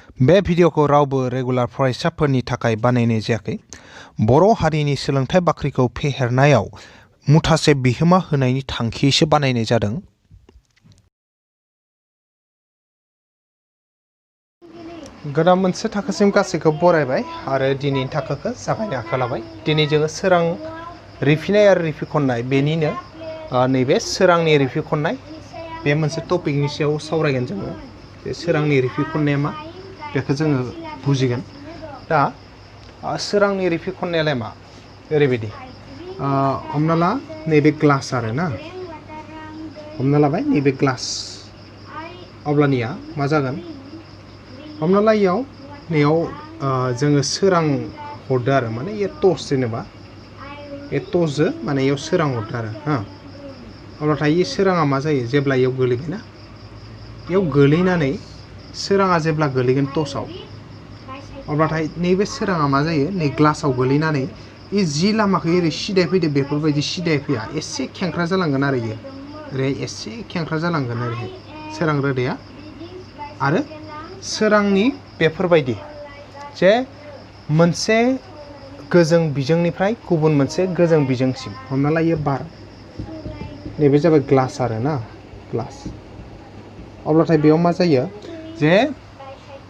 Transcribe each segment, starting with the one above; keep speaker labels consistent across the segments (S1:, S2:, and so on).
S1: बे भिडिअखौ रावबो रेगुलार फरायसाफोरनि थाखाय बानायनाय जायाखै। बर' हारिनि सोलोंथाइ बाख्रिखौ फेहेरनायाव मुथासे बिहोमा होनायनि थांखियैसो बानायनाय जादों। गोदान मोनसे थाखोसिम गासैखौ बरायबाय आरो दिनैनि थाखोखौ जागायनो आखायाव लाबाय। दिनै जोङो सोरां रिफिनाय आरो रिफिखननाय बेनिनो नैबे सोरांनि रिफिखननाय बे मोनसे टपिकनि सायाव सावरायगोन जोङो। बे सोरांनि रिफिखननाया मा बेखौ जोङो बुजिगोन। दा सोरांनि रिफिखननायालाय मा ओरैबायदि हमना ला नैबे ग्लास आरो ना हमना लाबाय नैबे ग्लास अब्लानिया मा जागोन हमना ला नैयाव जोङो सोरां हरदो आरो माने ये टर्च जेनेबा बे टर्चजों माने इयाव सोरां हरदो आरो अब्लाथाय ये सोराङा मा जायो जेब्ला इयाव गोलैगोन ना इयाव गोलैनानै सोराङा जेब्ला गोलैगोन टर्चआव अब्लाथाय नैबे सोराङा मा जायो नै ग्लासाव गोलैनानै इ जि लामाखौ ओरै सिदाय फैदो बेफोरबायदि सिदाय फैया एसे खेंख्रा जालांगोन आरो इयो ओरै एसे खेंख्रा जालांगोन ओरैहाय सोरां रोदाया आरो सोरांनि बेफोरबायदि जे मोनसे गोजों बिजोंनिफ्राय गुबुन मोनसे गोजों बिजोंसिम हमना ला इयो बार नैबे जाबाय ग्लास आरो ना ग्लास अब्लाथाय बेयाव मा जायो जे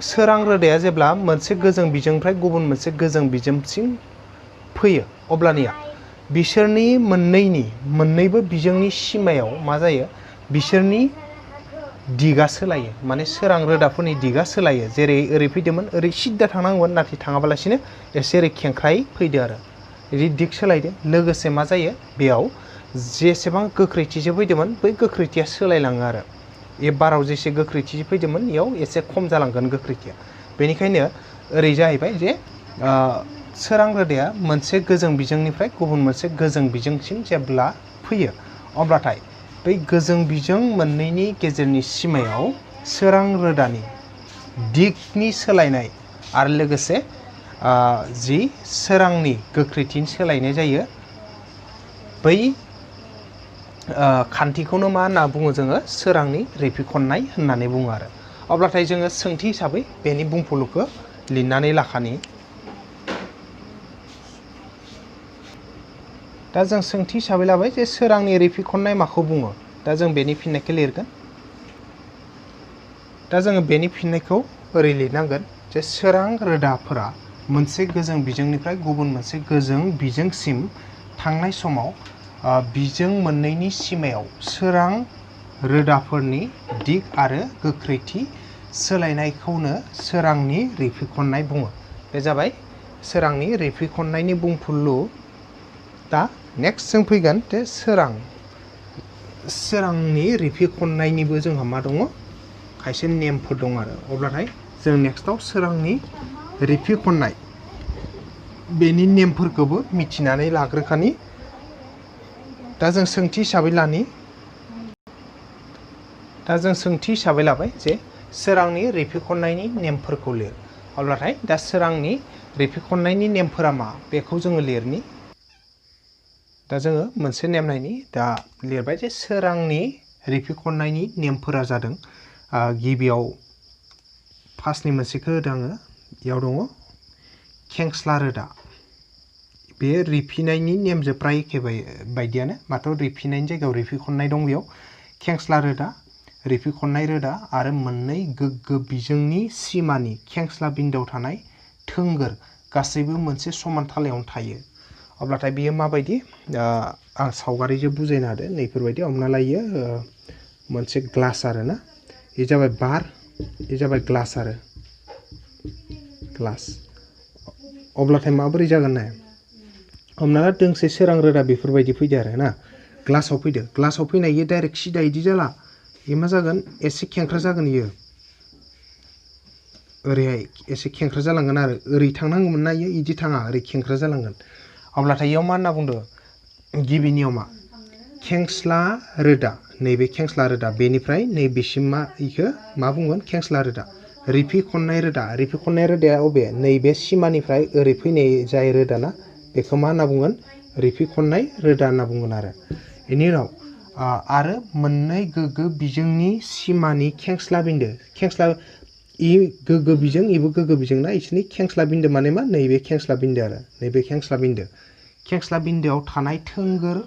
S1: सोरां रोदाया जेब्ला मोनसे गोजों बिजोंनिफ्राय गुबुन मोनसे गोजों बिजोंसिम फैयो अब्लानिया बिसोरनि मोननैबो बिजोंनि सिमायाव मा जायो बिसोरनि दिगा सोलायो माने सोरां रोदाफोरनि दिगा सोलायो जेरै ओरै फैदोंमोन ओरै सिद्दा थांनांगौमोन नाथाय थाङाबालासिनो एसे ओरै खेंख्रायै फैदो आरो बिदि दिग सोलायदो लोगोसे मा जायो बेयाव जेसेबां गोख्रैथिजों फैदोंमोन बै गोख्रैथिया सोलायलाङो आरो बे बाराव जेसे गोख्रैथि फैदोंमोन इयाव एसे खम जालांगोन गोख्रैथिया बेनिखायनो ओरै जाहैबाय जे सोरां रोदाया मोनसे गोजों बिजोंनिफ्राय गुबुन मोनसे गोजों बिजोंसिम जेब्ला फैयो अब्लाथाय बै गोजों बिजों मोननैनि गेजेरनि सिमायाव सोरां रोदानि दिगनि सोलायनाय आरो लोगोसे जि सोरांनि गोख्रैथिनि सोलायनाय जायो बै खान्थिखौनो मा होनना बुङो जोङो सोरांनि रिफिखननाय होननानै बुङो आरो अब्लाथाय जोङो सोंथि हिसाबै बेनि बुंफुरलुखौ लिरनानै लाखानि दा जों सोंथि हिसाबै लाबाय जे सोरांनि रिफिखननाय माखौ बुङो दा जों बेनि फिननायखौ लिरगोन दा जोङो बेनि फिननायखौ ओरै लिरनांगोन जे सोरां रोदाफोरा मोनसे गोजों बिजोंनिफ्राय गुबुन मोनसे गोजों बिजोंसिम थांनाय समाव बिजों मोननैनि सिमायाव सोरां रोदाफोरनि दिग आरो गोख्रैथि सोलायनायखौनो सोरांनि रिफिखननाय बुङो बे जाबाय सोरांनि रिफिखननायनि बुंफुरलु दा नेक्स्ट जों फैगोन जे सोरांनि रिफिखननायनिबो जोंहा मा दङ खायसे नेमफोर दं आरो अब्लाथाय जों नेक्स्टआव सोरांनि रिफिखननाय बेनि नेमफोरखौबो मिथिनानै लाग्रोखानि दा जों सोंथि हिसाबै लाबाय जे सोरांनि रिफिखननायनि नेमफोरखौ लिर अब्लाथाय दा सोरांनि रिफिखननायनि नेमफोरा मा बेखौ जोङो लिरनि दा जोङो मोनसे नेम नायनि दा लिरबाय जे सोरांनि रिफिखननायनि नेमफोरा जादों गिबियाव फार्स्टनि मोनसेखौ होदों आङो बेयाव दङ खेंस्ला रोदा बे रिफिनायनि नेमजों प्राय एखे बायदियानो माथो रिफिनायनि जायगायाव रिफिखननाय दं बेयाव खेंस्ला रोदा रिफिखननाय रोदा आरो मोननै गोग्गो बिजोंनि सिमानि खेंस्ला बिन्दोआव थानाय थोंगोर गासैबो मोनसे समान थालायावनो थायो अब्लाथाय बेयो माबायदि आं सावगारिजों बुजायनो हादों नैफोरबायदि हमना लायो मोनसे ग्लास आरो ना बे जाबाय बार बे जाबाय ग्लास आरो ग्लास अब्लाथाय माबोरै जागोन नाय हमना ला दोंसे सोरां रोदा बेफोरबायदि फैदो आरो ना ग्लासाव फैदो ग्लासाव फैनाय इयो डाइरेक्ट सिदा इदि जाला इयो मा जागोन एसे खेंख्रा जागोन इयो ओरैहाय एसे खेंख्रा जालांगोन आरो ओरै थांनांगौमोन ना इयो इदि थाङा ओरै खेंख्रा जालांगोन अब्लाथाय इयाव मा होनना बुंदों गिबि नियमा खेंस्ला रोदा नैबे खेंस्ला रोदा बेनिफ्राय नैबेसिम मा इखौ मा बुंगोन खेंस्ला रोदा रिफिखननाय रोदाया अबे नैबे सिमानिफ्राय ओरै फैनाय जाय रोदा ना बेखौ मा होनना बुंगोन रिफिखननाय रोदा होनना बुंगोन आरो बेनि उनाव आरो मोननै गोग्गो बिजोंनि सिमानि खेंस्ला बिन्दो इ गोग्गो बिजों इबो गोग्गो बिजों ना इसोरनि खेंस्ला बिन्दो माने मा नैबे खेंस्ला बिन्दो आरो नैबे खेंस्ला बिन्दोआव थानाय थोंगोर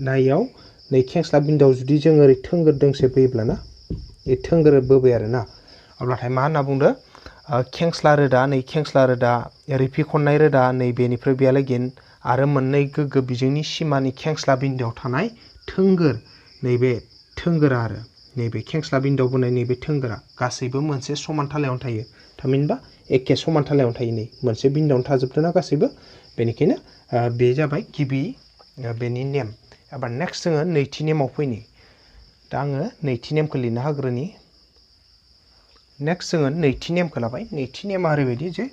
S1: नायाव नै खेंस्ला बिन्दोआव जुदि जों ओरै थोंगोर दोंसे बोयोब्ला ना ए थोंगोर बोबाय आरो ना अब्लाथाय मा होनना बुंदो खेंस्ला रोदा नै खेंस्ला रोदा रिफिखननाय रोदा नै बेनिफ्राय बेयालागै आरो मोननै गोग्गो बिजोंनि सिमानि खेंस्ला बिन्दोआव थानाय थोंगोर नैबे थोंगोरा आरो नैबे खेंस्ला बिन्दोआव बोनाय नैबे थोंगोरा गासैबो मोनसे समान थालायावनो थायो थामहिनबा एखे समान थालायावनो थायो नै मोनसे बिन्दोआवनो थाजोबदोंना गासैबो बेनिखायनो बे जाबाय गिबि बेनि नेम एबार नेक्स्ट जोङो नैथि नेमाव फैनि दा आङो नैथि नेमखौ लिरनो हाग्रोनि नेक्स्ट जोङो नैथि नेमखौ लाबाय नैथि नेमा ओरैबायदि जे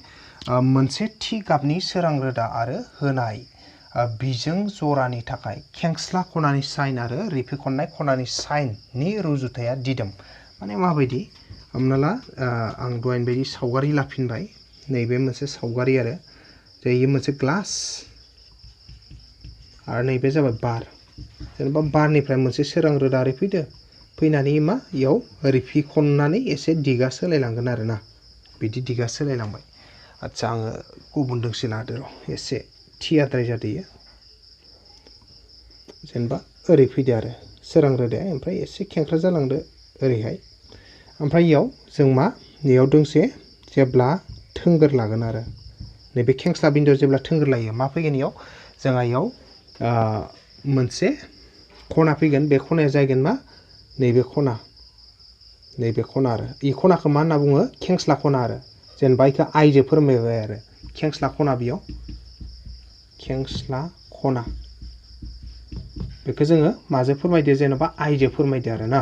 S1: मोनसे थि गाबनि सोरां रोदा आरो होनाय बिजों जरानि थाखाय खेंस्ला खनानि साइन आरो रिफिखननाय खनानि साइननि रुजुथाया दिदोम माने माबायदि हमना ला आं दहायनि बायदि सावगारि लाफिनबाय नैबे मोनसे सावगारि आरो जे इयो मोनसे ग्लास आरो नैबे जाबाय बार जेनेबा बारनिफ्राय मोनसे सोरां रोदा ओरै फैदो फैनानै मा इयाव रिफिखननानै एसे दिगा सोलायलांगोन आरो ना बिदि दिगा सोलायलांबाय आच्छा आङो गुबुन दोंसे लादो र' एसे थियाद्राय जादो इयो जेनेबा ओरै फैदो आरो सोरां रोदाया ओमफ्राय एसे खेंख्रा जालांदो ओरैहाय ओमफ्राय इयाव जों मा इयाव दोंसे जेब्ला थोंगोर लागोन आरो नैबे खेंस्ला बिन्दोआव जेब्ला थोंगोर लायो मा फैगोन इयाव जोंहा इयाव मोनसे खना फैगोन बे खनाया जागोन मा नैबे खना आरो इ खनाखौ मा होनना बुङो खेंस्ला खना आरो जेनेबा इखौ आइजो फोरमायबाय आरो खेंस्ला खना बेयाव खेंस्ला खना बेखौ जोङो माजों फोरमायदो जेनेबा आइजो फोरमायदो आरो ना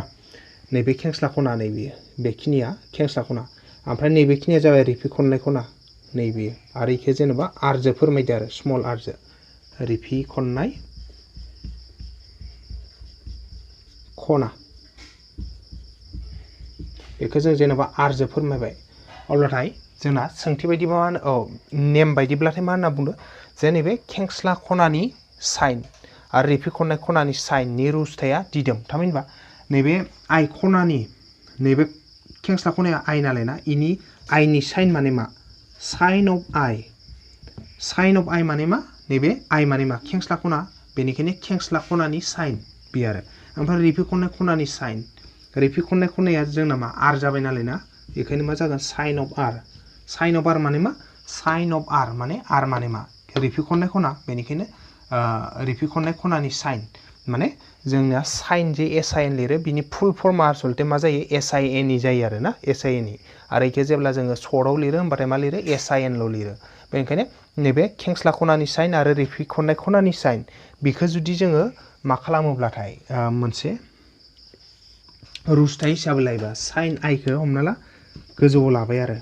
S1: नैबे खेंस्ला खना नैबेयो बेखिनिया खेंस्ला खना ओमफ्राय नैबेखिनिया जाबाय रिफिखननाय खना नैबेयो आरो इखौ जेनेबा आरजो फोरमायदो आरो स्मल आरजो रिफिखननाय खना बेखौ जों जेनेबा आरजो फोरमायबाय अब्लाथाय जोंना सोंथि बायदि मा होनो नेम बायदिब्लाथाय मा होनना बुंदो जे नैबे खेंस्ला खनानि साइन आरो रिफिखननाय खनानि साइननि रुजुथाया दिदोम थामहिनबा नैबे आइ खनानि नैबे खेंस्ला खनाया आइ नालाय ना इनि आइनि साइन माने मा साइन अफ आइ माने मा नैबे आइ माने मा खेंस्ला खना बेनिखायनो खेंस्ला खनानि साइन बे आरो ओमफ्राय रिफिखननाय खनानि साइन रिफिखननाय खनाया जोंना मा आर जाबाय नालाय ना बेखायनो मा जागोन साइन अफ आर माने मा साइन अफ आर माने मा रिफिखननाय खना बेनिखायनो रिफिखननाय खनानि साइन माने जोंना साइन जे एस आइ एन लिरो बिनि फुल फर्मा आसलथे मा जायो एस आइ एन इ जायो आरो ना एस आइ एन इ आरो इखौ जेब्ला जोङो सर्टआव लिरो होमबाथाय मा लिरो एस आइ एन ल' लिरो बेनिखायनो नैबे खेंस्ला खनानि साइन आरो रिफिखननाय खनानि साइन बेखौ जुदि जोङो मा खालामोब्लाथाय मोनसे रुजुथाय हिसाबै लायोबा साइन आइखौ हमना ला गोजौआव लाबाय आरो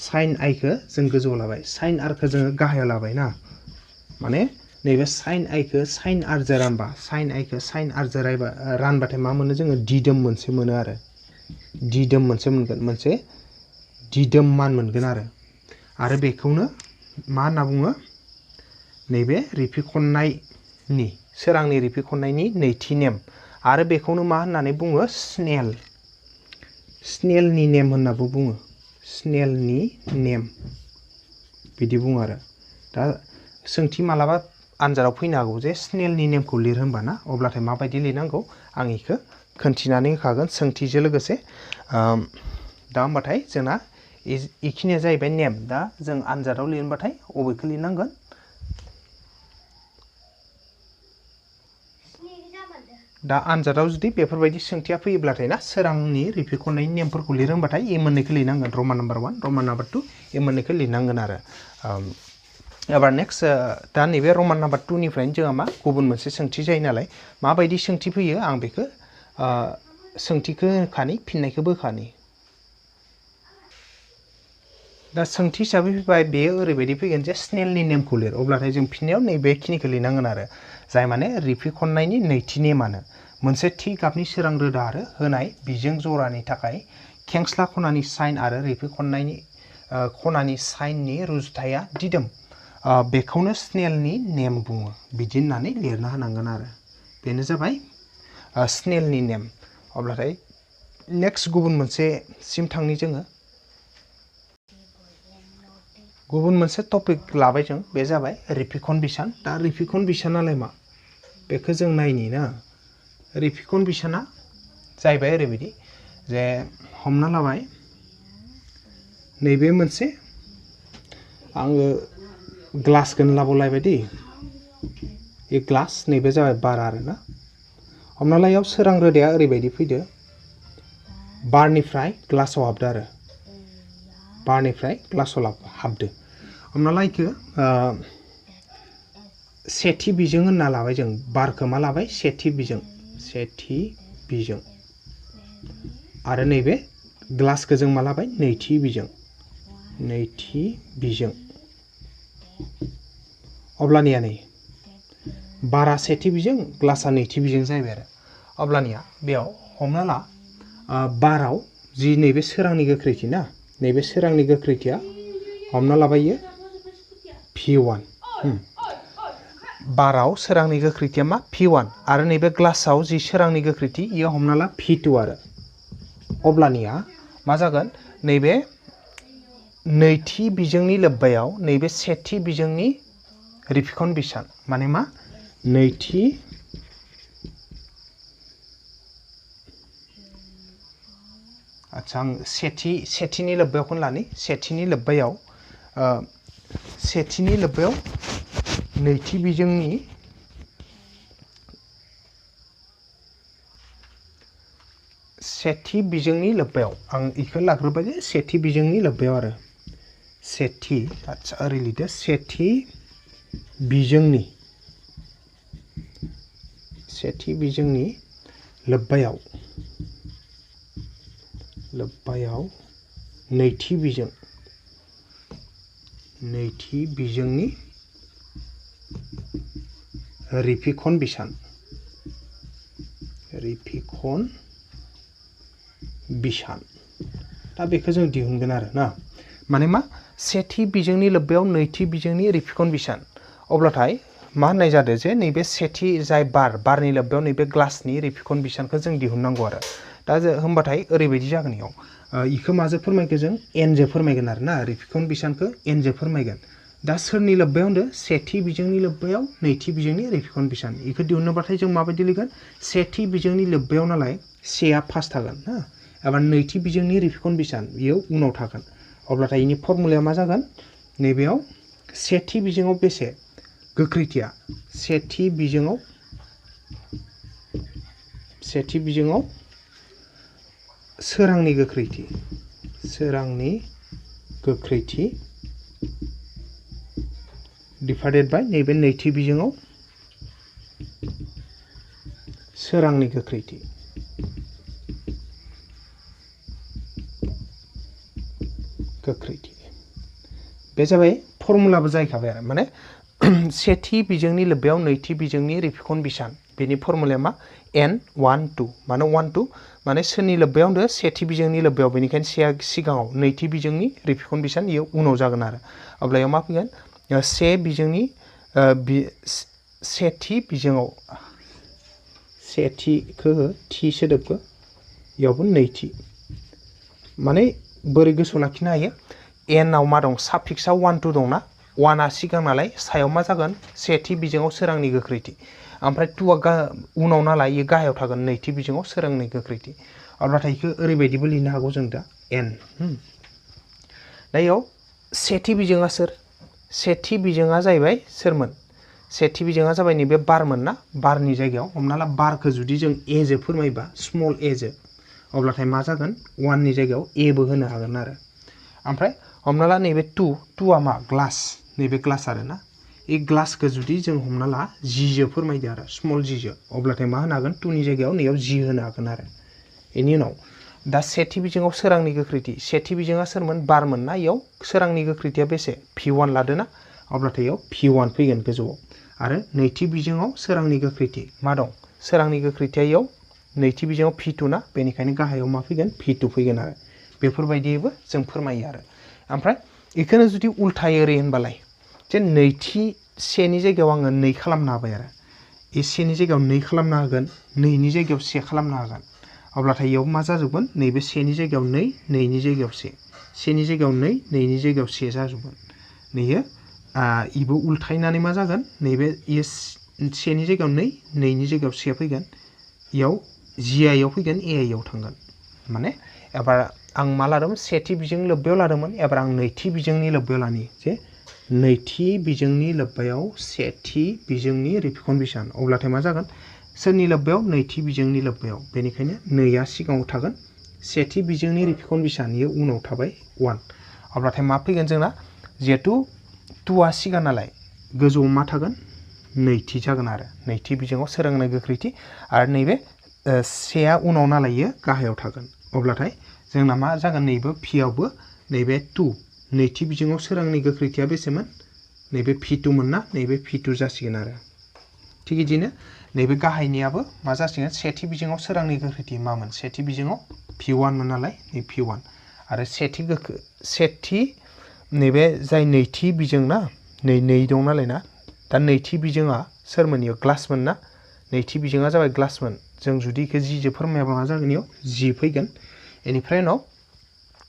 S1: साइन आइखौ जों गोजौआव लाबाय साइन आरखौ जोङो गाहायाव लाबाय ना माने नैबे साइन आइखौ साइन आरजों रानबा साइन आइखौ साइन आरजों रानबाथाय मा मोनो जोङो दिदोम मोनसे मोनो आरो दिदोम मोनसे मोनगोन मोनसे दिदोम मान मोनगोन आरो बेखौनो मा होनना बुङो नैबे रिफिखननायनि सोरांनि रिफिखननायनि नैथि नेम आरो बेखौनो मा होननानै बुङो स्नेलनि नेम होननाबो बुङो स्नेलनि नेम बिदि बुङो आरो दा सोंथि मालाबा आनजादाव फैनो हागौ जे स्नेलनि नेमखौ लिर होनबा ना अब्लाथाय माबायदि लिरनांगौ आं इखौ खोन्थिनानै होखागोन सोंथिजों लोगोसे दा होमबाथाय जोंना इखिनिया जाहैबाय नेम दा जों आनजादाव लिरबाथाय अबेखौ लिरनांगोन दा आनजादाव जुदि बेफोरबायदि सोंथिया फैयोब्लाथाय ना सोरांनि रिफिखननायनि नेमफोरखौ लिर होनबाथाय ए मोननैखौ लिरनांगोन रमान नाम्बार 1 रमान नाम्बार 2 ए मोननैखौ लिरनांगोन आरो एबार नेक्स्ट दा नैबे रमान नाम्बार 2 निफ्रायनो जोंहा मा गुबुन मोनसे सोंथि जायो नालाय माबायदि सोंथि फैयो आं बेखौ सोंथिखौ होखानि फिननायखौ बोखानि दा सोंथि हिसाबै फैबाय बेयो ओरैबायदि फैगोन जे स्नेलनि नेमखौ लिर अब्लाथाय जों फिननायाव नैबेखिनिखौ लिरनांगोन आरो जाय माने रिफिखननायनि नैथि नेमानो मोनसे थि गाबनि सोरां रोदा आरो होनाय बिजों जरानि थाखाय खेंस्ला खनानि साइन आरो रिफिखननायनि खनानि साइननि रुजुथाया दिदोम बेखौनो स्नेलनि नेम बुङो बिदि होननानै लिरना होनांगोन आरो बेनो जाबाय स्नेलनि नेम अब्लाथाय नेक्स्ट गुबुन मोनसे सिम थांनि जोङो गुबुन मोनसे टपिक लाबाय जों बे जाबाय रिफिकनबिसन दा रिफिकनबिसनालाय मा बेखौ जों नायनि ना रिफिकनबिसना जाहैबाय ओरैबायदि जे हमना लाबाय नैबे मोनसे आङो ग्लासखौनो लाबोलायबाय दि बे ग्लास नैबे जाबाय बार आरोना हमना ला इयाव सोरां रोदाया ओरैबायदि फैदो बारनिफ्राय ग्लासाव हाबदो आरो बारनिफ्राय ग्लासाव हाबदो हमना ला इखो सेथि बिजों होनना लाबाय जों बारखौ मा लाबाय सेथि बिजों आरो नैबे ग्लासखौ जों मा लाबाय नैथि बिजों अब्लानिया नै बारा सेथि बिजों ग्लासा नैथि बिजों जाहैबाय आरो अब्लानिया बेयाव हमना ला बाराव जि नैबे सोरांनि गोख्रैथि ना नैबे सोरांनि गोख्रैथिया हमना लाबायो v1 बाराव सोरांनि गोख्रैथिया मा v1 आरो नैबे ग्लासाव जि सोरांनि गोख्रैथि इयो हमना ला v2 आरो अब्लानिया मा जागोन नैबे नैथि बिजोंनि लोब्बायाव नैबे सेथि बिजोंनि रिफिकनबिसन माने मा नैथि आच्छा आं सेथिनि लोब्बायावखौनो लानि सेथिनि लोब्बायाव नैथि बिजोंनि सेथि बिजोंनि लोब्बायाव आं इखौ लाग्रोबाय जे सेथि बिजोंनि लोब्बायाव आरो सेथि आच्छा ओरै लिरदो सेथि बिजोंनि लोब्बायाव नैथि बिजोंनि रिफिकनबिसन दा बेखौ जों दिहुनगोन आरो ना माने मा सेथि बिजोंनि लोब्बायाव नैथि बिजोंनि रिफिकनबिसन अब्लाथाय मा होननाय जादों जे नैबे सेथि जाय बारनि लोब्बायाव नैबे ग्लासनि रिफिकनबिसनखौ जों दिहुननांगौ आरो दा होमबाथाय ओरैबायदि जागोन इयाव इखौ माजों फोरमायगोन जों एनजों फोरमायगोन आरो ना रिफिकनबिसनखौ एनजों फोरमायगोन दा सोरनि लोब्बायाव होनदो सेथि बिजोंनि लोब्बायाव नैथि बिजोंनि रिफिकनबिसन इखौ दिहुननोबाथाय जों माबायदि लिरगोन सेथि बिजोंनि लोब्बायाव नालाय सेआ फार्स्ट थागोन ना एबा नैथि बिजोंनि रिफिकनबिसन बेयाव उनाव थागोन अब्लाथाय इनि फर्मुलाया मा जागोन नैबेयाव सेथि बिजोङाव बेसे गोख्रैथिया सेथि बिजोङाव सोरांनि गोख्रैथि डिभाइडेड बाय नैबे नैथि बिजोङाव सोरांनि गोख्रैथि बे जाबाय फर्मुलाबो जाहैखाबाय आरो माने सेथि बिजोंनि लोब्बायाव नैथि बिजोंनि रिफिकनबिसन बेनि फर्मुलाया मा n12 माने 12 माने सोरनि लोब्बायाव होनदो सेथि बिजोंनि लोब्बायाव बेनिखायनो सेआ सिगाङाव नैथि बिजोंनि रिफिकनबिसन इयो उनाव जागोन आरो अब्ला इयाव मा फैगोन सेथि बिजोङाव सेथिखौ थि सोदोबखौ इयावबो नैथि माने बोरै गोसोआव लाखिनो हायो एनआव मा दं साफिक्सआव 12 दंना 1आ सिगां नालाय सायाव मा जागोन सेथि बिजोङाव सोरांनि गोख्रैथि ओमफ्राय 2आ उनाव नालाय इयो गाहायाव थागोन नैथि बिजोङाव सोरांनि गोख्रैथि अब्लाथाय इखौ ओरैबायदिबो लिरनो हागौ जों दा एन दा इयाव सेथि बिजोङा सेथि बिजोङा जाहैबाय सोरमोन सेथि बिजोङा जाबाय नैबे बारमोन ना बारनि जायगायाव हमना ला बारखौ जुदि जों एजों फोरमायोबा स्मल एजों अब्लाथाय मा जागोन 1नि जायगायाव एबो होनो हागोन आरो ओमफ्राय हमना ला नैबे 2आ मा ग्लास नैबे ग्लास आरो ना ए ग्लासखौ जुदि जों हमना ला जिजों फोरमायदो आरो स्मल जिजों अब्लाथाय मा होनो हागोन 2नि जायगायाव नैयाव जि होनो हागोन आरो बेनि उनाव दा सेथि बिजोङाव सोरांनि गोख्रैथि सेथि बिजोङा सोरमोन बारमोन ना इयाव सोरांनि गोख्रैथिया बेसे v1 लादोना अब्लाथाय इयाव v1 फैगोन गोजौआव आरो नैथि बिजोङाव सोरांनि गोख्रैथि मा दं सोरांनि गोख्रैथिया इयाव नैथि बिजोङाव v2 ना बेनिखायनो गाहायाव मा फैगोन v2 फैगोन आरो बेफोरबायदियैबो जों फोरमायो आरो ओमफ्राय इखौनो जुदि उल्थायै ओरै होनबालाय जे नैथि सेनि जायगायाव आङो 2 खालामनो हाबाय आरो ए सेनि जायगायाव 2 खालामनो हागोन 2नि जायगायाव 1 खालामनो हागोन अब्लाथाय इयाव मा जाजोबगोन नैबे सेनि जायगायाव 2 2नि जायगायाव 1 सेनि जायगायाव 2 2नि जायगायाव 1 जाजोबगोन नैयो इबो उल्थायनानै मा जागोन नैबे सेनि जायगायाव 2 2नि जायगायाव 1 फैगोन इयाव जिआइयाव फैगोन एआइयाव थांगोन माने एबार आं मा लादोंमोन सेथि बिजों लोब्बायाव लादोंमोन एबार आं नैथि बिजोंनि लोब्बायाव लानि जे नैथि बिजोंनि लोब्बायाव सेथि बिजोंनि रिपिकन बिसान अब्लाथाय मा जागोन सोरनि लोब्बायाव नैथि बिजोंनि लोब्बायाव बेनिखायनो 2आ सिगाङाव थागोन सेथि बिजोंनि रिपिकन बिसान इयो उनाव थाबाय 1 अब्लाथाय मा फैगोन जोंना जिहेतु 2आ सिगां नालाय गोजौआव मा थागोन नैथि जागोन आरो नैथि बिजोङाव सोरांनाय गोख्रैथि आरो नैबे सेआ उनाव नालाय इयो गाहायाव थागोन अब्लाथाय जोंना मा जागोन नैबे पियावबो नैबे 2 नैथि बिजोङाव सोरांनि गोख्रैथिया बेसेमोन नैबे p2 मोन ना नैबे p2 जासिगोन आरो थिग बिदिनो नैबे गाहायनियाबो मा जासिगोन सेथि बिजोङाव सोरांनि गोख्रैथि मामोन सेथि बिजोङाव p1 मोन नालाय नै p1 आरो सेथि नैबे जाय नैथि बिजों ना नै दं नालाय ना दा नैथि बिजोङा सोरमोन इयो ग्लासमोन ना नैथि बिजोङा जाबाय ग्लासमोन जों जुदि इखो जिजों फोरमायाबा मा जागोन इयाव जि फैगोन बेनिफ्राय उनाव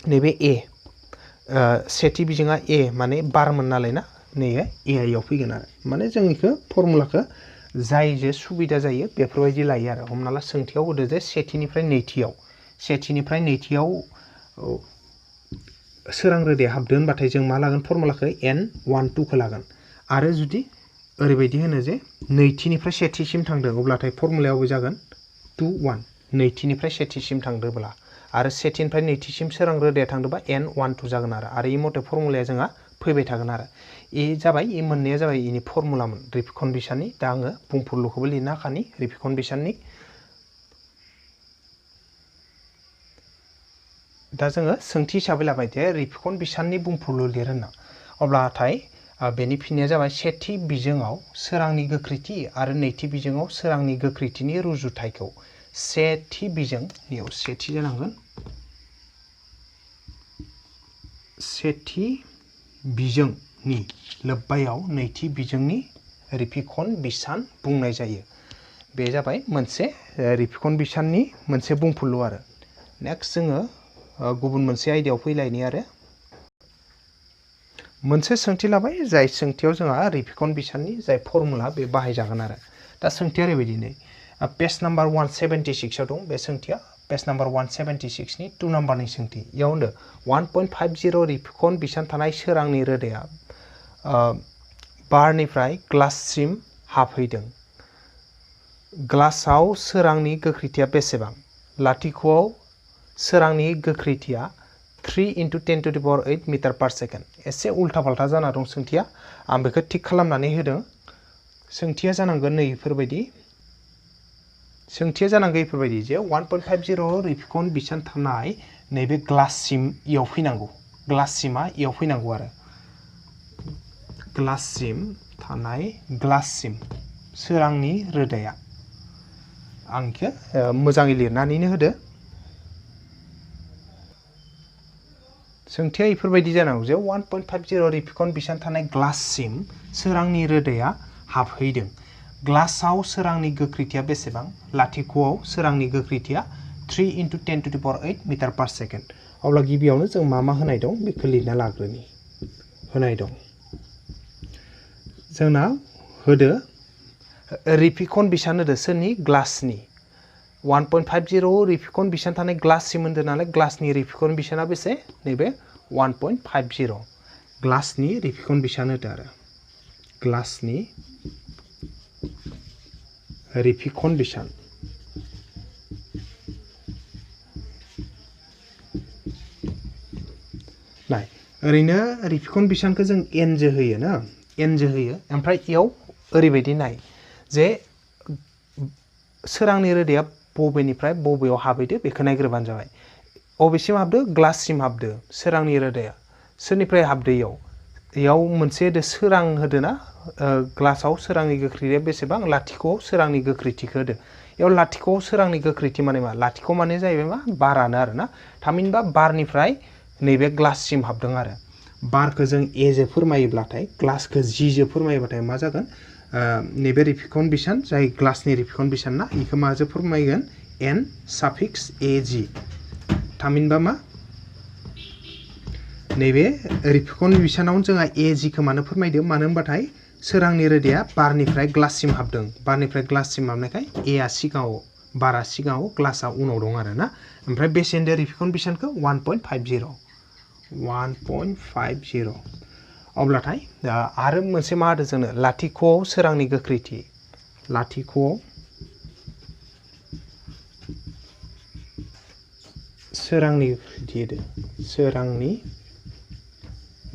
S1: नैबे ए सेथि बिजोङा ए माने बारमोन नालाय ना नैयो एआइयाव फैगोन आरो माने जों इखो फर्मुलाखौ जाय जे सुबिदा जायो बेफोरबायदि लायो आरो हमना ला सोंथियाव होदो जे सेथिनिफ्राय नैथियाव सोरां रोदाया हाबदो होनबाथाय जों मा लागोन फर्मुलाखौ n12 खौ लागोन आरो जुदि ओरैबायदि होनो जे नैथिनिफ्राय सेथिसिम थांदों अब्लाथाय फर्मुलायावबो जागोन 2 1 नैथिनिफ्राय सेथिसिम थांदोंब्ला आरो सेथिनिफ्राय नैथिसिम सोरां रोदाया थांदोंबा n12 जागोन आरो इ मथे फर्मुलाया जोंहा फैबाय थागोन आरो इ जाबाय इ मोननैया जाबाय इनि फर्मुलामोन रिपिकन बिसाननि दा आङो बुंफुरलुखौबो लिरनो हाखानि रिपिकन बिसाननि दा जोङो सोंथि हिसाबै लाबाय जे रिपिकन बिसाननि बुंफुरलु लिर होनना अब्लाथाय बेनि फिननाया जाबाय सेथि बिजोङाव सोरांनि गोख्रैथि आरो नैथि बिजोङाव सोरांनि गोख्रैथिनि रुजुथायखौ सेथि बिजोंनियाव सेथि जानांगोन सेथि बिजोंनि लोब्बायाव नैथि बिजोंनि रिपिकन बिसान बुंनाय जायो बे जाबाय मोनसे रिपिकन बिसाननि मोनसे बुंफुरलु आरो नेक्स्ट जोङो गुबुन मोनसे आयदायाव फैलायनि आरो मोनसे सोंथि लाबाय जाय सोंथियाव जोंहा रिपिकन बिसाननि जाय फर्मुला बे बाहायजागोन आरो दा सोंथिया ओरैबायदि नै पेज नाम्बार 176 आव दं बे सोंथिया पेज नाम्बार 176 नि 2 नाम्बारनि सोंथि इयाव होनदो 1.50 रिपिकन बिसान थानाय सोरांनि रोदाया बारनिफ्राय ग्लाससिम हाबहैदों ग्लासाव सोरांनि गोख्रैथिया बेसेबां लाथिख'आव सोरांनि गोख्रैथिया 3 × 10⁸ मिटार पार सेकेन्ड एसे उल्था फाल्था जाना दं सोंथिया आं बेखौ थिक खालामनानै होदों सोंथिया जानांगोन नै इफोरबायदि जे 1.50 रिपिकन बिसान थानाय नैबे ग्लाससिम इयाव फैनांगौ ग्लाससिमा इयाव फैनांगौ आरो ग्लाससिम सोरांनि रोदाया आं इखो मोजाङै लिरनानैनो होदो सोंथिया इफोरबायदि जानांगौ जे 1.50 रिपिकन बिसान थानाय ग्लाससिम सोरांनि रोदाया हाबहैदों ग्लासाव सोरांनि गोख्रैथिया बेसेबां लाथिख'आव सोरांनि गोख्रैथिया 3 × 10⁸ मिटार पार सेकेन्ड अब्ला गिबियावनो जों मा होनाय दं बेखौ लिरना लाग्रोनि होनाय दं जोंना होदो रिपिकन बिसान होदो सोरनि ग्लासनि 1.50 रिपिकन बिसान थानाय ग्लाससिम होनदो नालाय ग्लासनि रिपिकन बिसाना बेसे नैबे 1.50 ग्लासनि रिपिकन बिसान होदो आरो ग्लासनि रिपिकन बिसान नाय ओरैनो रिपिकन बिसानखौ जों n जो होयो ना n जो होयो ओमफ्राय इयाव ओरैबायदि नाय जे सोरांनि रोदाया बबेनिफ्राय बबेयाव हाबहैदो बेखौ नायग्रोबानो जाबाय बबेसिम हाबदो ग्लाससिम हाबदो सोरांनि रोदाया सोरनिफ्राय हाबदो इयाव मोनसे होदो सोरां होदो ना ग्लासाव सोरांनि गोख्रैथिया बेसेबां लाथिख'आव सोरांनि गोख्रैथिखौ होदो इयाव लाथिख'आव सोरांनि गोख्रैथि माने मा लाथिख' माने जाहैबाय मा बारानो आरोना थामहिनबा बारनिफ्राय नैबे ग्लाससिम हाबदों आरो बारखौ जों ए जो फोरमायोब्लाथाय ग्लासखौ जि जो फोरमायोब्लाथाय मा जागोन नैबे रिपिकन बिसान जाय ग्लासनि रिपिकन बिसान ना इखौ माजों फोरमायगोन n suffix ag थामहिनबा मा नैबे रिफिकन बिसानाव जोंहा ag खौ मानो फोरमायदो मानो होनबाथाय सोरांनि रोदाया बारनिफ्राय ग्लाससिम हाबदों बारनिफ्राय ग्लाससिम हाबनायखाय a आ सिगाङाव बारा सिगाङाव ग्लासआ उनाव दं आरो ना ओमफ्राय बेसे होनदो रिफिकन बिसानखौ 1.50 अब्लाथाय आरो मोनसे मा होदो जोंनो लाथिख'आव सोरांनि गोख्रैथि लाथिख'आव सोरांनि गोख्रैथि होदो सोरांनि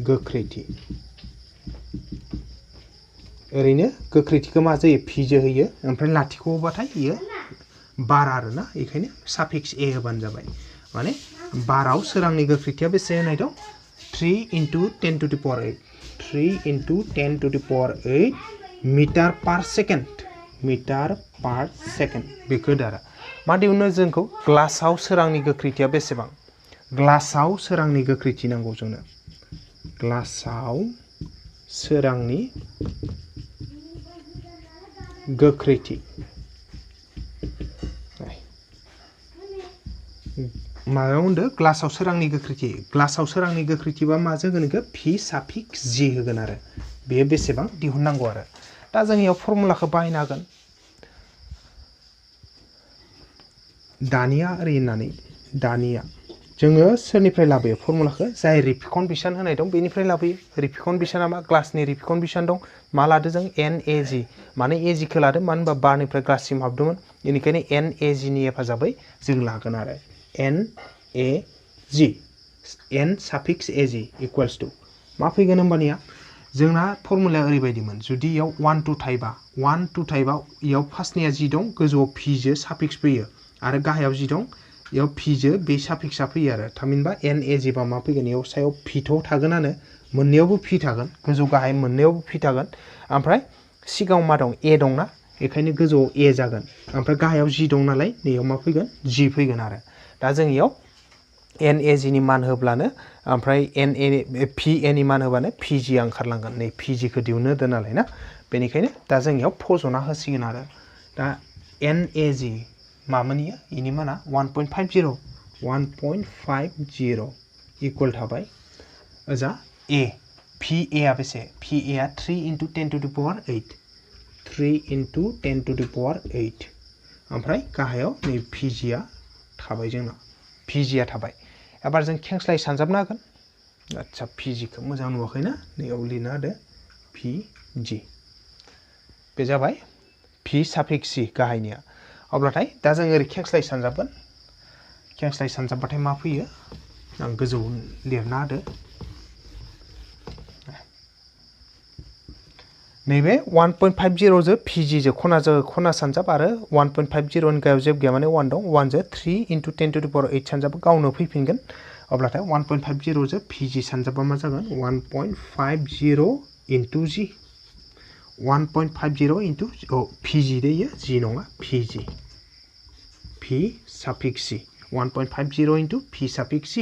S1: गोख्रैथि ओरैनो गोख्रैथिखौ मा जायो p जो होयो ओमफ्राय लाथिख'बाथाय इयो बार आरोना बेखायनो साफिक्स a होबानो जाबाय माने बाराव सोरांनि गोख्रैथिया बेसे होनाय दं 3 × 10 to the power 8 3 × 10 to the power 8 metre per second बेखौ दारा मा दिहुनो जोंखौ ग्लासाव सोरांनि गोख्रैथिया बेसेबां ग्लासाव सोरांनि गोख्रैथि नांगौ जोंनो ग्लासाव सोरांनि गोख्रैथि मायाव होनदो ग्लासाव सोरांनि गोख्रैथिबा मा जागोन इखो p साफिक्स g होगोन आरो बेयो बेसेबां दिहुननांगौ आरो दा जों इयाव फर्मुलाखौ बाहायनो हागोन दानिया ओरै होननानै दानिया जोङो सोरनिफ्राय लाबोयो फर्मुलाखौ जाय रिफिकन बिसान होनाय दं बेनिफ्राय लाबोयो रिफिकन बिसाना मा ग्लासनि रिफिकन बिसान दं मा लादो जों NAG माने AG खौ लादो मानो होनबा बारनिफ्राय ग्लाससिम हाबदोंमोन बेनिखायनो NAG नि हेफाजाबै जों लागोन आरो NAG n suffix AG equals to मा फैगोन होमबानिया जोंना फर्मुलाया ओरैबायदिमोन जुदि इयाव 1 2 थायोबा इयाव फार्स्टनिया जि दं गोजौआव p जो साफिक्स फैयो आरो गाहायाव जि दं इयाव p जो बे साफिक्सआ फैयो आरो थामहिनबा NAG बा मा फैगोन इयाव सायाव p थ' थागोनानो मोननैयावबो p थागोन गोजौ गाहाय मोननैयावबो p थागोन ओमफ्राय सिगाङाव मा दं a दंना बेखायनो गोजौआव a जागोन ओमफ्राय गाहायाव g दं नालाय नैयाव मा फैगोन g फैगोन आरो दा जों इयाव NAG नि मान होब्लानो ओमफ्राय PA नि मान होबानो PG आ ओंखारलांगोन नै PG खौ दिहुननो होदो नालाय ना बेनिखायनो दा जों इयाव फज'ना होसिगोन आरो दा NAG मामोन इयो इनि माना 1.50 इक्वल थाबाय ओजा A PA आ बेसे PA आ 3 × 10 to the power 8 3 × 10 to the power 8 ओमफ्राय गाहायाव नै PG आ थाबाय जोंना PG आ थाबाय एबार जों खेंस्लाय सानजाबनो हागोन आच्छा PG खौ मोजां नुवाखैना नैयाव लिरना होदो PG बे जाबाय P साफिक्स C गाहायनिया अब्लाथाय दा जों ओरै खेंस्लाय सानजाबगोन खेंस्लाय सानजाबबाथाय मा फैयो आं गोजौ लिरना होदो नैबे 1.50 जो PG जो खना सानजाब आरो 1.50 नि गायाव जेबो गैया माने 1 दं 1 जो 3 × 10 to the power 8 सानजाब गावनो फैफिनगोन अब्लाथाय 1.50 जो PG सानजाबा मा जागोन 1.50 × G 1.50 × PG दे इयो G नङा PG P suffix C 1.50 × P suffix C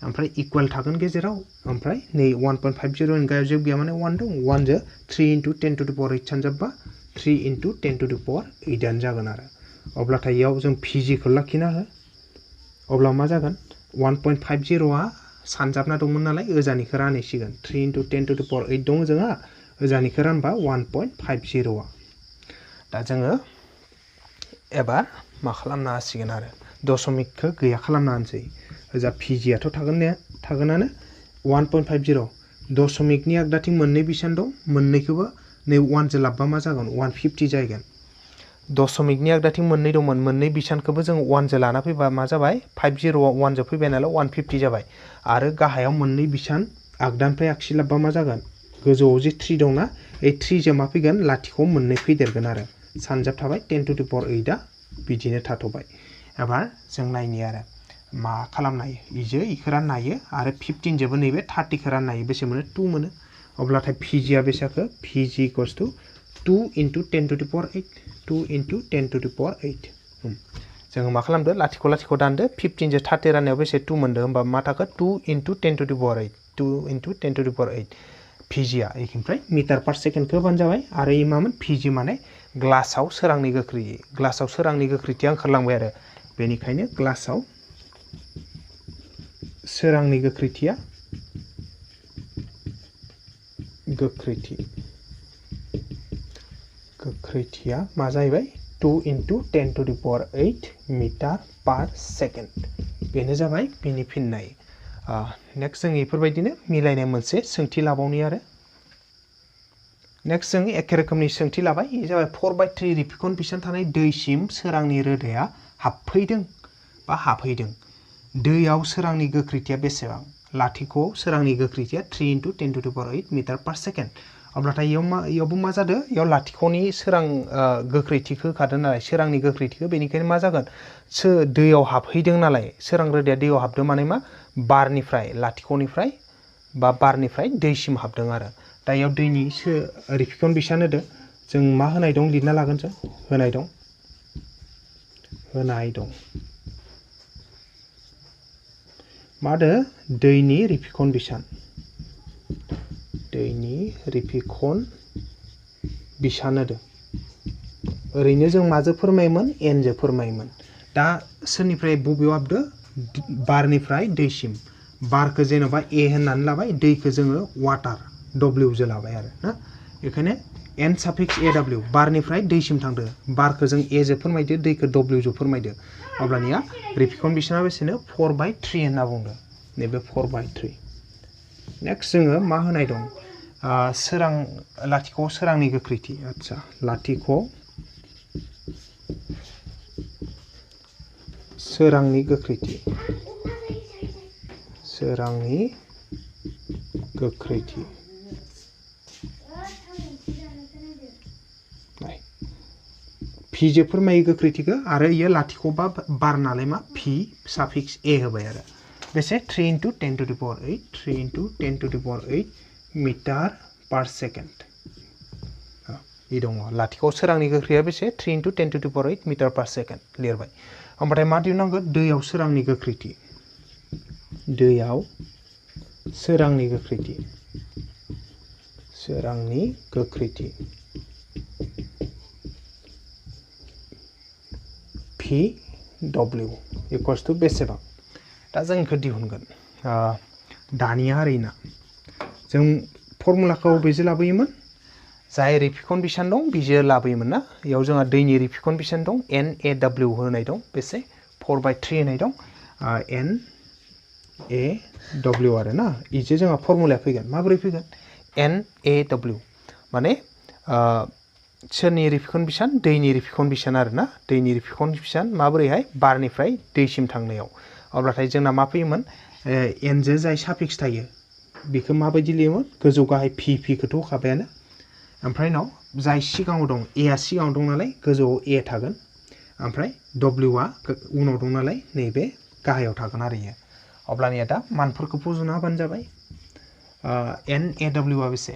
S1: ओमफ्राय इक्वल थागोन गेजेराव ओमफ्राय नै 1.50 नि गायाव जेबो गैया माने 1 दं 1 जो 3 × 10 to the power 8 सानजाबबा 3 × 10 to the power 8 आनो जागोन आरो अब्लाथाय इयाव जों PG खौ लाखिना हो अब्ला मा जागोन 1.50 आ सानजाबना दंमोन नालाय ओजानिखौ रानहैसिगोन 3 × 10 to the power 8 दं जोंहा ओजानिखौ रानबा 1.50 आ दा जोङो एबार मा खालामनो हासिगोन आरो दशमिकखौ गैया खालामना होनसै ओजा PG आथ' थागोनानो 1.50 दशमिकनि आगदाथिं मोननै बिसान दं मोननैखौबो नै 1 जो लाबबा मा जागोन 150 जागोन दशमिकनि आगदाथिं मोननै दंमोन मोननै बिसानखौबो जों 1 जो लाना फैबा मा जाबाय 50 आव 1 जो फैबाय नालाय 150 जाबाय आरो गाहायाव मोननै बिसान आगदानिफ्राय आगसि लाबबा मा जागोन गोजौआव जे 3 दंना ए 3 जो मा फैगोन लाथिख' मोननै फैदेरगोन आरो सानजाब थाबाय 10 to the power 8 आ बिदिनो थाथ'बाय एबार जों नायनि आरो मा खालामनो हायो इजो इखौ राननो हायो आरो 15 जोबो नैबे 30 खौ राननो हायो बेसे मोनो 2 मोनो अब्लाथाय PG आ बेसेखौ PG = 2 × 10 to the power 8 2 × 10 to the power 8 जोङो मा खालामदो लाथिख' लाथिख' दानदो 15 जो 30 राननायाव बेसे 2 मोनदो होमबा मा थाखो 2 × 10 to the power 8 2 × 10 to the power 8 PG आ इनिफ्राय मिटार पार सेकेन्ड खौ होबानो जाबाय आरो इ मामोन PG माने ग्लासाव सोरांनि गोख्रैथि ग्लासाव सोरांनि गोख्रैथिया ओंखारलांबाय आरो बेनिखायनो ग्लासाव सोरांनि गोख्रैथिया गोख्रैथिया मा जाहैबाय 2 × 10⁸ मिटार पर सेकेन्ड बेनो जाबाय बिनि फिननाय नेक्स्ट जों बेफोरबायदिनो मिलायनाय मोनसे सोंथि लाबावनि आरो नेक्स्ट जों एखे रोखोमनि सोंथि लाबाय बे जाबाय 4/3 रिपिकन बिसान थानाय दैसिम सोरांनि रोदाया हाबफैदों बा हाबहैदों दैयाव सोरांनि गोख्रैथिया बेसेबां लाथिख'आव सोरांनि गोख्रैथिया 3 × 10⁸ मिटार पर सेकेन्ड अब्लाथाय इयावबो मा जादों इयाव लाथिख'नि सोरां गोख्रैथिखौ होखादों नालाय सोरांनि गोख्रैथिखौ बेनिखायनो मा जागोन दैयाव हाबहैदों नालाय सोरां रोदाया दैयाव हाबदों माने मा बारनिफ्राय लाथिख'निफ्राय बा बारनिफ्राय दैसिम हाबदों आरो दा इयाव दैनि रिपिकन बिसान होदो जों मा होनाय दं लिरना लागोन जों होनाय दं मा होदो दैनि रिपिकन बिसान होदो ओरैनो जों माजों फोरमायोमोन n जों फोरमायोमोन दा सोरनिफ्राय बबेयाव हाबदो बारनिफ्राय दैसिम बारखौ जेनेबा a होननानै लाबाय दैखौ जोङो वाटार w जों लाबाय आरो ना बेखायनो n साफिक्स aw बारनिफ्राय दैसिम थांदो बारखौ जों a जों फोरमायदो दैखौ w जों फोरमायदो अब्लानिया रिपिकन बिसाना बेसेनो 4/3 होनना बुंदो नैबे 4/3 नेक्स्ट जोङो मा होनाय दं सोरां लाथिख'आव सोरांनि गोख्रैथि आदसा लाथिख'आव सोरांनि गोख्रैथि v जो फोरमायो गोख्रैथिखौ आरो इयो लाथिख' बा बार नालाय मा v साफिक्स a होबाय आरो बेसे 3 × 10⁸ मिटार पर सेकेन्ड इ दङ लाथिख'आव सोरांनि गोख्रैया बेसे 3 × 10⁸ मिटार पर सेकेन्ड लिरबाय ओमफ्राय मा दिहुननांगौ दैयाव सोरांनि गोख्रैथि VW इक्वल्स टु बेसेबां दा जों इखौ दिहुनगोन दानिया ओरैना जों फर्मुलाखौ बेजों लाबोयोमोन जाय रिपिकन बिसान दं बिजों लाबोयोमोन ना इयाव जोंहा दैनि रिपिकन बिसान दं NaW होनाय दं बेसे 4/3 होनाय दं NaW आरो ना इजों जोंहा फर्मुलाया फैगोन माबोरै फैगोन NaW माने सोरनि रिपिकन बिसान दैनि रिपिकन बिसान आरो ना दैनि रिपिकन बिसान माबोरैहाय बारनिफ्राय दैसिम थांनायाव अब्लाथाय जोंना मा फैयोमोन n जो जाय साफिक्स थायो बेखौ माबायदि लिरोमोन गोजौ गाहाय भखौथ' होखाबायानो ओमफ्राय उनाव जाय सिगाङाव दं a सिगाङाव दं नालाय गोजौआव a थागोन ओमफ्राय w उनाव दं नालाय नैबे गाहायाव थागोन आरो इयो अब्लानिया दा मानफोरखौ फज'ना होबानो जाबाय NaW बेसे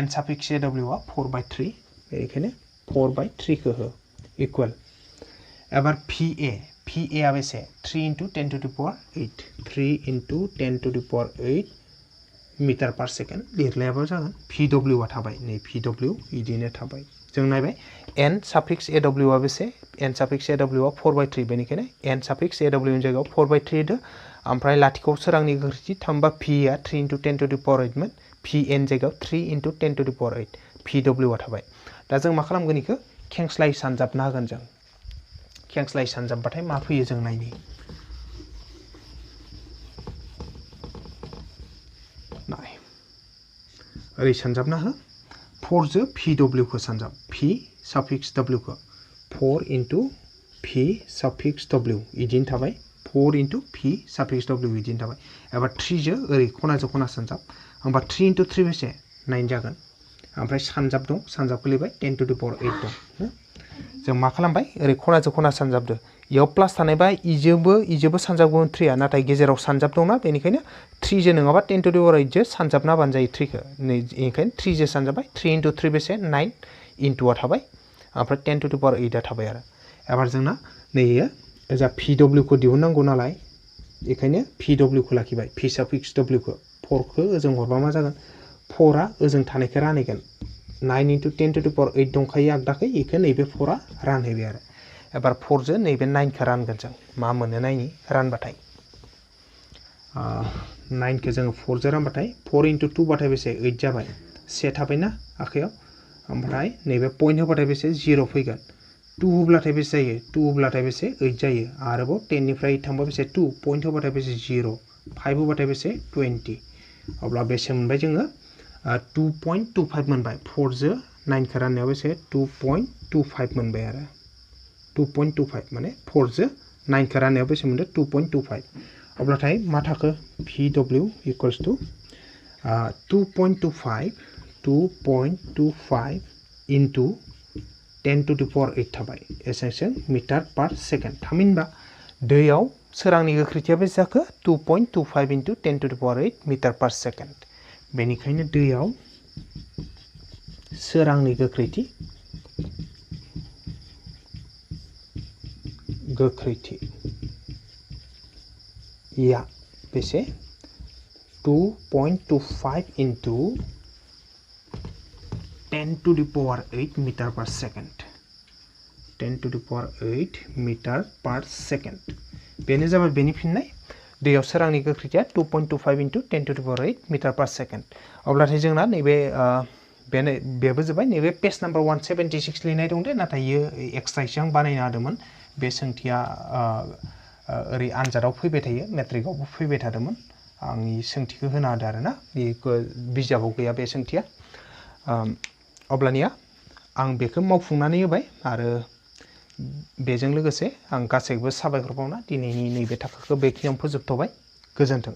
S1: n साफिक्स aw 4/3 बेनिखायनो 4/3 खौ हो इकुवेल एबार VA बेसे 3 × 10⁸ 3 × 10⁸ मिटार पर सेकेन्ड लिरलायाबो जागोन VW थाबाय नै VW इदिनो थाबाय जों नायबाय n साफिक्स aw बेसे n साफिक्स aw 4/3 बेनिखायनो n साफिक्स aw नि जायगायाव 4/3 दो ओमफ्राय लाथिख'आव सोरांनि गोख्रैथि थामबा v आ 3 × 10⁸ मोन vn जायगायाव 3 × 10⁸ VW थाबाय दा जों मा खालामगोन इखौ खेंस्लाय सानजाबना होगोन जों खेंस्लाय सानजाबबाथाय मा फैयो जों नायनि नाय ओरै सानजाबना हो 4 जो VW खौ सानजाब v साफिक्स w खौ 4 × v साफिक्स w इदिनो थाबाय 4 × v साफिक्स w इदिनो थाबाय एबार 3 जो ओरै खनाजों खना सानजाब होमबा 3 × 3 बेसे 9 जागोन ओमफ्राय सानजाब दं सानजाबखौ लिरबाय 10⁸ दं जों मा खालामबाय ओरै खनाजों खना सानजाबदो इयाव प्लास थानायबा इजोंबो सानजाबगौमोन 3 नाथाय गेजेराव सानजाब दंना बेनिखायनो 3 जो नङाबा 10⁸ जो सानजाबना होबानो जायो 3 खौ नै बेनिखायनो 3 जो सानजाबाय 3 × 3 बेसे 9 इनटुआ थाबाय ओमफ्राय 10⁸ आ थाबाय आरो एबार जोंना नैयो जा VW खौ दिहुननांगौ नालाय बेखायनो VW खौ लाखिबाय v साफिक्स w खौ 4 खौ ओजों हरबा मा जागोन 4 आ ओजों थानायखौ रानहैगोन 9 × 10⁸ दंखायो आगदाखै इखौ नैबे 4 आ रानहैबाय आरो एबार 4 जो नैबे 9 खौ रानगोन जों मा मोनो नायनि रानबाथाय 9 खौ जों 4 जो रानबाथाय 4 × 2 बाथाय बेसे 8 जाबाय से थाबायना आखायाव ओमफ्राय नैबे पॉइंट होबाथाय बेसे 0 फैगोन 2 होब्लाथाय बेसे जायो 2 होब्लाथाय बेसे 8 जायो आरोबाव 10 निफ्राय 8 थांबा बेसे 2 पॉइंट होबाथाय बेसे 0 5 होबाथाय बेसे 20 अब्ला बेसे मोनबाय जोङो 2.25 मोनबाय 4 जो 9 खौ राननायाव बेसे 2.25 मोनबाय आरो 2.25 माने 4 जो 9 खौ राननायाव बेसे मोनदों 2.25 अब्लाथाय मा थाखो VW equals to 2.25 into 10 to the power 8 थाबाय एसेबां मिटार पार सेकेन्ड थामहिनबा दैयाव सोरांनि गोख्रैथिया बेसे जाखो 2.25 into 10 to the power 8 metre per second बेनिखायनो दैयाव सोरांनि गोख्रैथिया बेसे 2.25 into 10 to the power 8 metre per second 10 to the power 8 metre per second बेनो जाबाय बेनि फिननाय दैयाव सोरांनि गोख्रैथिया 2.25 into 10 to the power 8 metre per second अब्लाथाय जोंना नैबे बेबो जोबाय नैबे पेज नम्बर 176 लिरनाय दं दे नाथाय इयो एक्सट्रा आं बानायना होदोंमोन बे सोंथिया ओरै आनजादाव फैबाय थायो मेट्रिकआवबो फैबाय थादोंमोन आंनि सोंथिखौ होना होदो आरोना बेखौ बिजाबाव गैया बे सोंथिया अब्लानिया आं बेखौ मावफुंनानै होबाय आरो बेजों लोगोसे आं गासैबो साबायखर बावना दिनैनि नैबे थाखोखौ बेखिनियावनो फोजोबथ'बाय गोजोन्थों।